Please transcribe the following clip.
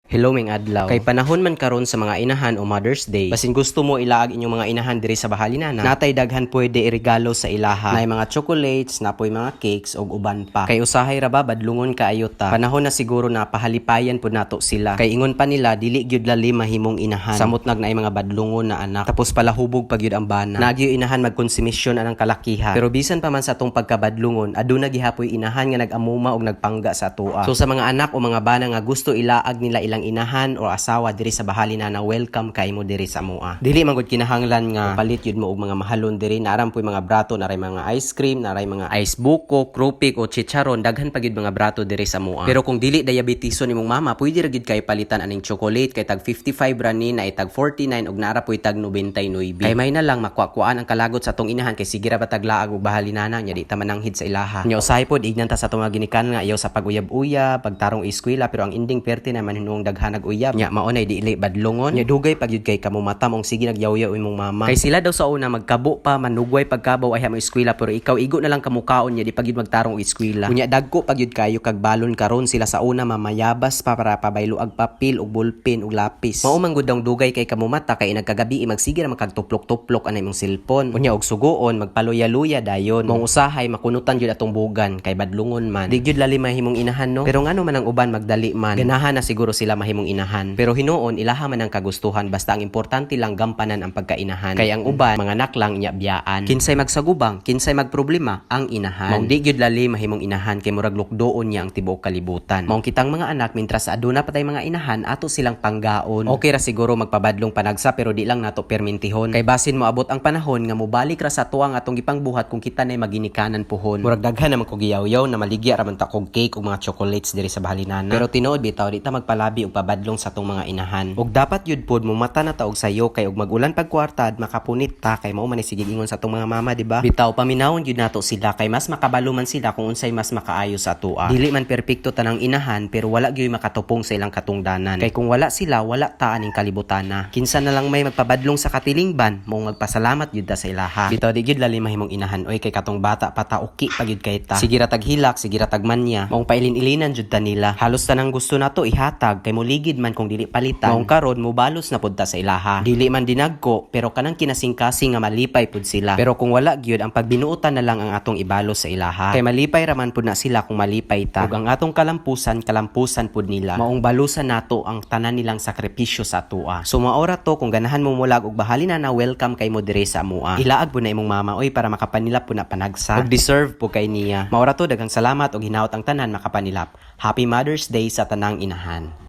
Hello, maayong adlaw. Kay panahon man karon sa mga inahan o Mother's Day. Basin gusto mo ilaag inyong mga inahan diri sa bahalinana. Natay daghan pwede iregalo sa ilaha. Nay mga chocolates, napoy mga cakes ug uban pa. Kay usahay ra ba, badlungon kaayo ta. Panahon na siguro na pahalipayan pud nato sila. Kay ingon pa nila, dili gyud lalim mahimong inahan. Samot nag naay mga badlungon na anak. Tapos palahubog pa gyud ang bana. Nagyo inahan magkonsumisyon anang kalakiha. Pero bisan pa man sa atong pagkabadlungon, aduna gihapoy inahan nga nag-amuma og nagpangga sa atoa. So sa mga anak o mga bana nga gusto ilaag nila ilang inahan o asawa diri sa bahalina na, welcome kay mo diri sa amoa. Dili man gud kinahanglan nga palit yun mo og mga mahalon diri. Naram po'y mga brato, naray mga ice cream, naray mga ice buko, krupik o chicharon, daghan pa gyud mga brato diri sa amoa. Pero kung dili diabetison imong mama, pwede ra gyud kay palitan aning chocolate kay tag 55 ra ni, na tag 49 ug naara po'y tag 99. Kay may na lang makuha-kuan ang kalagot sa atong inahan kay sige ra ba taglaag og bahalinana nya, di ta mananghid sa ilaha. Nya usahay pod ignan ta sa atong mga ginikan nga ayaw sa pag-uyab-uyab, pagtarong eskwela, pero ang ending perte naman hinuong daghanag uyab. Nya mao nay dili badlongon. Nya dugay pag yun kay kamumata mong sige nagyawyaw imong mama. Kay sila daw sa una magkabo pa, manugway pagkabaw ay mo eskwela, pero ikaw igo na lang kamukaon nya di pag yun magtarong og eskwela. Unya dagko pag yun kayo kag balon karon, sila sa una mamayabas pa para pabaylo ag papel ug ballpen ug lapis. Mao man gud daw dugay kay kamumata kay nagkagabi magsige ra makagtuplok-tuplok anay imong cellphone. Unya og sugoon magpaluya-luya dayon. Mong usahay makunutan jud atong bugan kay badlungon man. Di gyud lalim mahimong inahan, no. Pero ngano man ang uban magdali man? Ganahan na siguro sila mahimong inahan. Pero hinuon ilaha man ang kagustuhan, basta ang importante lang gampanan ang pagkainahan. Kay ang uban mga anak lang inya biyaan. Kinsay magsagubang, kinsay magproblema, ang inahan. Maong di gyud lalim mahimong inahan kay murag lukdoon niya ang tibuok kalibutan. Maong kitang mga anak, mintras aduna pa tay mga inahan, ato silang panggaon. Okay ra siguro magpabadlong panagsa, pero di lang nato permintihon. Kay basin moabot ang panahon nga mobalik ra sa tuang atong gipangbuhat kung kita nay maginikanan puhon. Murag daghan naman kog giyaw-yaw na maligya ra man ta kog cake ug mga chocolates diri sa bahalinana. Pero tinuod bitaw, di ta magpalabi og pabadlong sa atong mga inahan. Ug dapat yud pod mumata na ta og sayo kay og magulan pagkwartad makapunit ta, kay mao man ni sige ingon sa atong mga mama, di ba? Bitaw paminawon gyud nato sila kay mas makabalo man sila kung unsay mas makaayo sa atoa. Dili man perpekto tanang inahan, pero wala gyud makatupong sa ilang katungdanan. Kay kung wala sila, wala ta aning kalibutana. Kinsa na lang may magpabadlong sa katilingban, mo magpasalamat gyud ta sa ilaha. Bitaw di gyud lalim mahimong inahan oy, kay katong bata pa ta, uki pa gyud kay ta. Sige ra tag hilak, sige ra tag manya. Maong pailin-ilinan jud ta nila. Halos tanang gusto nato ihatag kay muligid man kung dili palitan. Maong karon mobalos na pud ta sa ilaha. Dili man dinagko, pero kanang kinasingkasing nga malipay pud sila. Pero kung wala gyud, ang pagbinuotan na lang ang atong ibalos sa ilaha. Kay malipay ra man pud na sila kung malipay ta. Ug ang atong kalampusan, kalampusan pud nila. Maong balusan nato ang tanan nilang sakripisyo sa atoa. So maora to, kung ganahan mo mulag og bahalina na, welcome kay mo dire sa amoa. Ilaag po na imong mama oy para makapanilap po na panagsa. Ug deserve po kay niya. Maora to, daghang salamat ug hinaot ang tanan makapanilap. Happy Mother's Day sa tanang inahan.